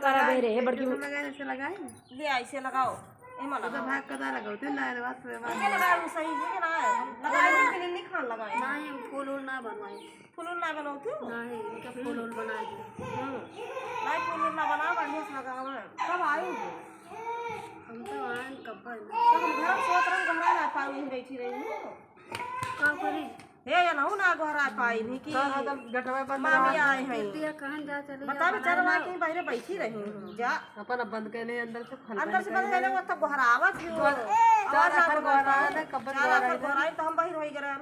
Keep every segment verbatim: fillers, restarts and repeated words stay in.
तारा बे रे, हे बड़की कैसे लगाए, ऐसे लगाए? ले, ऐसे लगाओ। ए, मना तो लगाओ। भाग कदा लगाओ, तू ना रे, बात रे, बात। ये लगाओ, सही है ना? हम लगाए, लेकिन नहीं खान लगाए। नहीं, हम फूल उल ना बनवाए। फूल उल ना बनाओ तू? नहीं, इनके फूल उल बना दे। हम्म। नहीं, फूल उल ना बनाओ, बढ़िया से लगाओ। कब आए हो? हम तो आए कब। तो हम घर सोत रहे, घर ना पाऊ, यहीं बैठी रही हूँ। का करी? हे, एनहू ना गोहरा पाई नहीं कि सर, हरदम गेटवा बंद मामी रहा। आए हैं। दीदी, कहाँ जा चली बता जा, बेचारा बनाए वहाँ ना। कहीं बाहरे बैठी रही हूँ। जा। अपन अब बंद कैले, अंदर से फल अंदर से बंद कैले, वो तो गोहरावत ही हो। चार आवाज ना आखर गोहरा गोहरावत। ना, कब्बत चार गोहरा आखर है। गोहराई तो हम बाहर होई गए ना।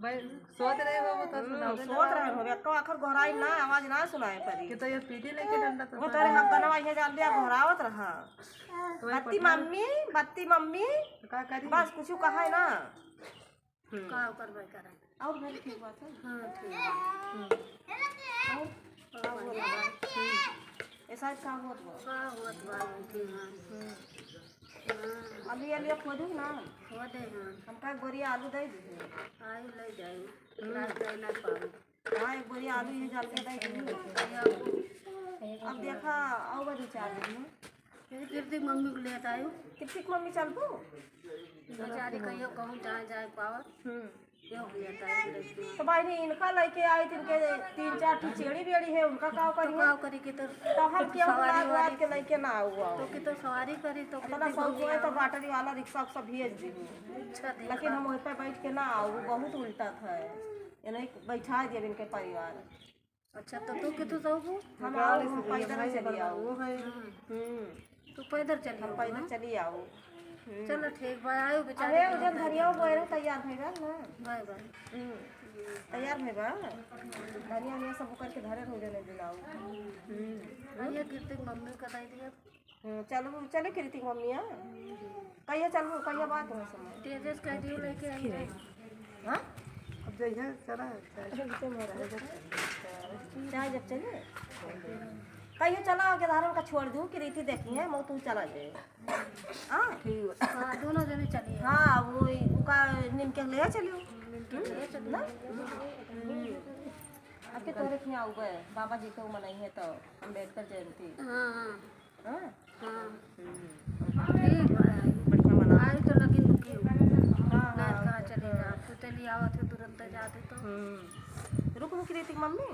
भाई, सोत रहे हो, वो तो हम्म, सुनावे सोत ना। रहे हो, एक्को आखर गोहराई ना, आवाज ना सुनाए पड़ी। कि तो ये पीटी लेके डंडा तो वो तोरे हक गनवा ये जान दिया, गोहरावत रहा। तो वही बत्ती पटना मम्मी, बत्ती मम्मी। तो का करी? बस कुछ कहा है ना। हम्म। का ओकर भाई करे? और घर की बात है? हाँ, ठीक है। हम्म। और? का हुआ बा? हम्म। ऐसा का हुआ बा? का हुआ बा? ठीक है। हम्म। हाँ। अली, अली, खोदू ना? खोदे हैं। हमका एक बोरिया आलू दे दीजिए। आलू ले जाए। हम्म। रात गए ना पावे। हाँ, एक बोरी आलू ये डाल के दे दीजिए। अब देखा, आओ बा दो चार दिन में। फिर कीर्ति मम्मी को लेत आयो। कीर्ति की मम्मी चलबू? बेचारी कहियो कहूँ जाए, जाए पावत। हम्म। यो हो जाता है। तो भाई ने इनका लेके आई, तिनके तीन चार ठी चेड़ी बेड़ी है, उनका का करी? का करी कि तो तो हम क्यों सवारी लाग वारी लाग के लेके ना आऊ, आऊ? तो कि तो सवारी करी, तो इतना कितनी सौ बढ़िया। तो बैटरी वाला रिक्शा उक्शा भेज दी। अच्छा, देखा। लेकिन हम वही पे बैठ के ना आऊ, वो बहुत उल्टा था। ये नहीं बैठा दिया इनके परिवार। अच्छा, तो तू कितु जाबू? हम आओ, हम पैदल चली आओ। वो है। हम्म। तू पैदल चली हम आओ, पैदल हाँ? चली आओ। हम्म। चलो, ठीक बा, आयो बेचारे अरे, के उजन धनिया बोए रहे, तैयार भई बा ना? Bye, bye. हम्म। तैयार भई बा। धनिया, धनिया सब उकर के धरे रहो, जने दिलाओ। हम्म। अरे, कीर्ति के मम्मी का दे दिया। हम्म, चलो, चलो कृतिक मम्मी, हाँ? कहिया चलबू, कहिया बात हो समय? तेजस कह दियो लेके आई है। हाँ? अब जइहे, चला, चाहे जब चले। चाहे जब चले? कहियो चला, के धारण का छोड़ दूँ, कृति देखी है, मऊ तू चला जाए। हाँ? ठीक बा। हाँ, दोनों जने चलिए। हाँ, वो, उका नीम के ले चलियो। नीम के ले चलियो। ना? हम्म। अब के तोरे खियाँ आउबे, बाबा जी के वो मनई है तो अम्बेडकर जयंती। हाँ, हाँ। हाँ? हाँ। हम्म। ठीक बा। बढ़िया मना। आई तो लगी दुखी हो। हाँ, ना हाँ। कहाँ चली जा, तू चली आवत हो, तुरंत जाते तो। हम्म। रुक, रुक, कृतिक मम्मी।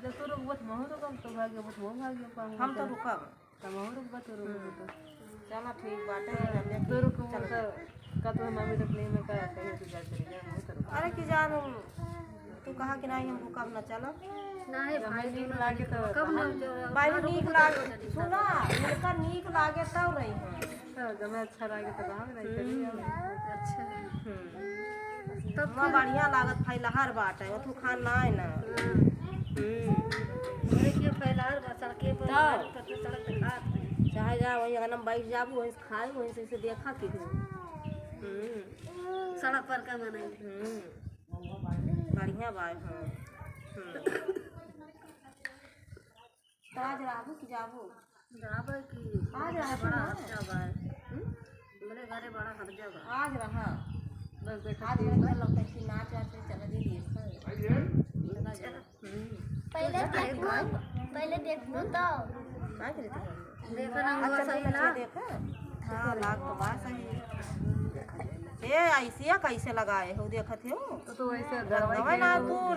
जब तू रुकबत, महू रुकम, तो भाग्य, बत महू भाग्य पाऊँ हम तो तो। रुकब। तब महू रुकबत, तू रुकबत। हम्म। चला, ठीक बाटे, हाँ, हम तो रुकबो चल। तो का तो मम्मी रुकने में का कहीं तू जा चली जा, महू तो रुकब। अरे की जान, तू कहा कि नहीं, हम रुकब ना, चलब। नहीं, जब भाई, नीक लागे तो कब ना, जब भाई, आपन नीक लोग लागे, चली सुना, जाता। इनका नीक लागे तब रही हम। तो जब अच्छा लागे तो हम रही, चली जाओ। हम्म। अच्छा। हम्म। तब वहाँ फिर बढ़िया लागत, फैलहर बाटे, ओथू खान ना है ना। हाँ। हम्म। अरे, के फैलहर बा, सड़के पर, तब। सड़क पे खात है। चाहे जा, वहीं आंगन में बैठ जाबू, वहीं से खाई, वहीं से, से देखा कि हम्म। सड़क पर का मनई। हम्म। बढ़िया बा, हाँ। हम्म। तो आज रहबू कि जाबू? रहबे कि आज रहबू बड़ा ना? हर्जा बा। हम्म? हमरे घरे बड़ा हर्जा बा। आज रहा। बस देखा आज ठीक बा। लौटे कि नाच वाच में चल दी देख। हम्म। पहले देखबू, पहले देखबू तो। का करे तू? देखो ना, अच्छा, हुआ सही अच्छा, ना? देखा? हाँ, लाग तो बा सही। ए, ऐसिया कैसे लगाए हो, देखत हो? तो, तो वैसे रंगवे ना, तू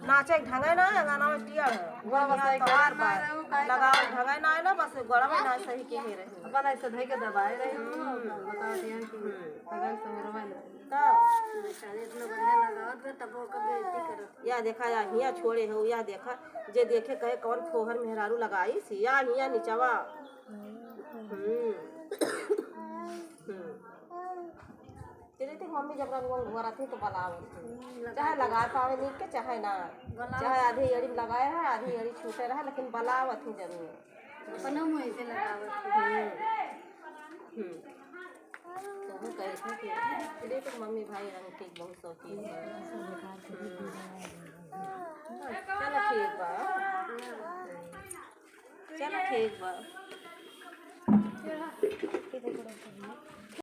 नाचे ढंगे ना, गाना में टिया है। वाह, वाह, यहाँ साइकिल तोहार में बा। लगाओ ढंगे ना है ना, बस गोड़वा ना सही के ही रहे। अपन ऐसे धई के दबाए रहे हो, हम्म। बता दिया कि हम्म। लगन से मरवा ना। तो बेचारे इतना बढ़िया लगावत बा, तब वो कभी ऐसी करत। या देखा, या हिया छोड़े हो, या देखा, जे देखे कहे कौन फोहर मेहरारू लगाई सी, या हिया निचवा। हम्म। हम्म। तेरे तो मम्मी जब रंग वंग भरत ही तो बलावत ही। हम्म, लगा चाहे दे। लगा पावे नीक के, चाहे ना। बलावत चाहे ही। आधी एड़ी में लगाए रहे, आधी एड़ी छूटे रहे, लेकिन बलावत ही जरूर। अपना मुँह से लगावत ही। हम्म। हम्म। तो वो कहे थे कि तेरे तो मम्मी भाई रंग के बहुत शौकीन है। हम्म। चलो ठीक बा। चलो ठीक बा।